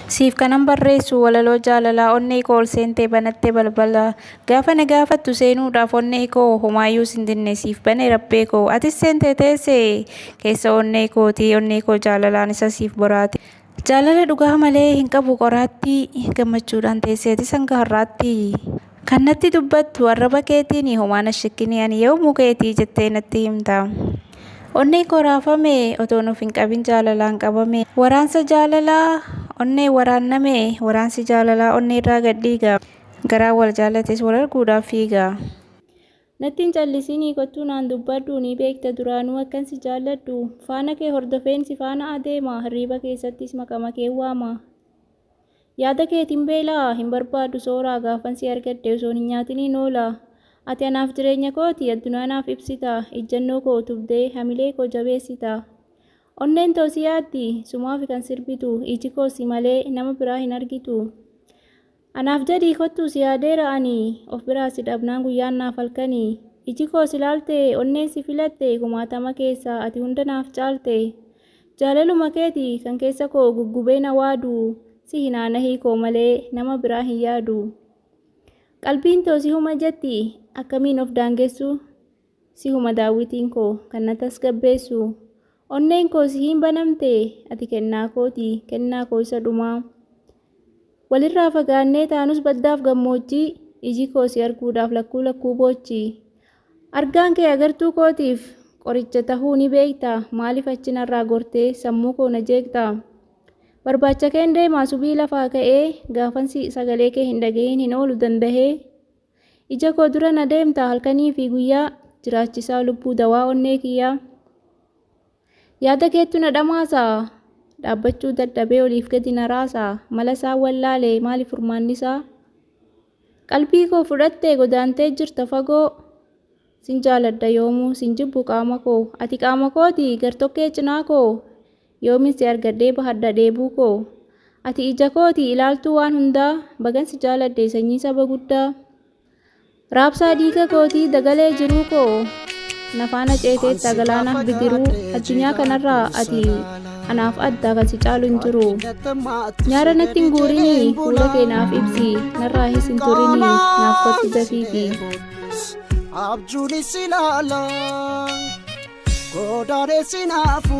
Siif kanan barreessu walaloo jaalalaa, onnee koo ol seentee banattee balbala. Gaafa na gaafattu seenuudhaaf onnee koo, homaayyuu sin dinne, siif bane rabbee koo. Atis seentee teesse keessa onnee kootii, onnee koo jaalalaan isa siif boraate. Jaalala dhugaa malee hin qabu qoraattii, gammachuudhaan teessee atis hanga har'aatti. Kan natti dubbattu arraba keetiin, homaa na shakkinii, ani yoomuu keetii jettee natti himta. Onneen koo raafame, otoon of hin qabin jaalalaan qabame. Waraansa jaalalaa onnee waraanname, waraansi jaalalaa onnee irraa gad dhiiga. Garaan wal jaalates wal arguudhaaf fiiga. Natti hin callisinii, kottuu naan dubbadhu, ni beekta duraanuu akkan si jaalladhu. Faana kee hordofeen si faana adeema, hirriiba keessattis maqama kee waama. Yaada keetiin beelaa, hin barbaadu sooraa, gaafan si argadhe osoon hin nyaatiniin oola. Ati anaaf jireenya kooti, addunyaa naaf ibsita, ijjannoo koo utubdee hamilee koo jabeessita. Onneen too si yaaddi, sumaafi kan sirbitu, iji koo si malee nama biraa hin argitu. Anaaf jedhii kottuu, si yaadeera ani, of biraa si dhabnaan guyyaan naaf halkani. Iji koo si laalte, onneen si filatte, kumaatama keessaa ati hunda naaf caalte. Jaalaluma keeti kan keessa koo guggubee na waadu, si hinaanahii koo malee nama biraa hin yaadu. Qalbiin too sihuma jetti, akkamiin of daangessu, sihuma daawwitiin koo kan na tasgabbeessu. Onneen koo sihiin banamte, ati kennaa kooti, kennaa koo isa dhumaa. Walirraa fagaannee taanus baddaaf gammoojjii, iji koo si arguudhaaf lakkuu lakkuu boochi. Argaan kee agartuu kootiif qoricha tahuu ni beekta, maaliif achi narraa gortee sammuu koo na jeeqxa? Barbaacha keen deemaa subii lafaa ka'ee, gaafan si sagalee kee hin dhagahin hin oolu dandahee. Ija koo dura na deemta halkanii fi guyyaa, jiraachisaa lubbuu, dawaa onnee kiyyaa. Yaada keettu na dhamaasa, dhaabbachuu dadhabee oliif gadi na raasa, mala isaa wallaale, maali furmaanni isaa? Qalbii koo fudhattee godaantee jirta fagoo. Sin jaaladha yoomuu, sin jibbu qaama koo. Ati qaama kooti, gartokkee cinaa koo. Yoomin si argadhee bahadha dheebuu koo? Ati ija kooti, ilaaltuu waan hundaa, bagan si jaaladhe, sanyii saba guddaa. Raabsaa dhiiga kootii, dagalee jiruu koo, na faana ceeteetta galaanaaf bidiruu. Addunyaa kanarraa ati anaaf adda, kan si caalu hin jiru. Nyaara natti hin guurinii, fuula kee naaf ibsi, narraa his hin turinii, naaf kottu dafiiti. Abjuunis ilaala godaanee sinaafu.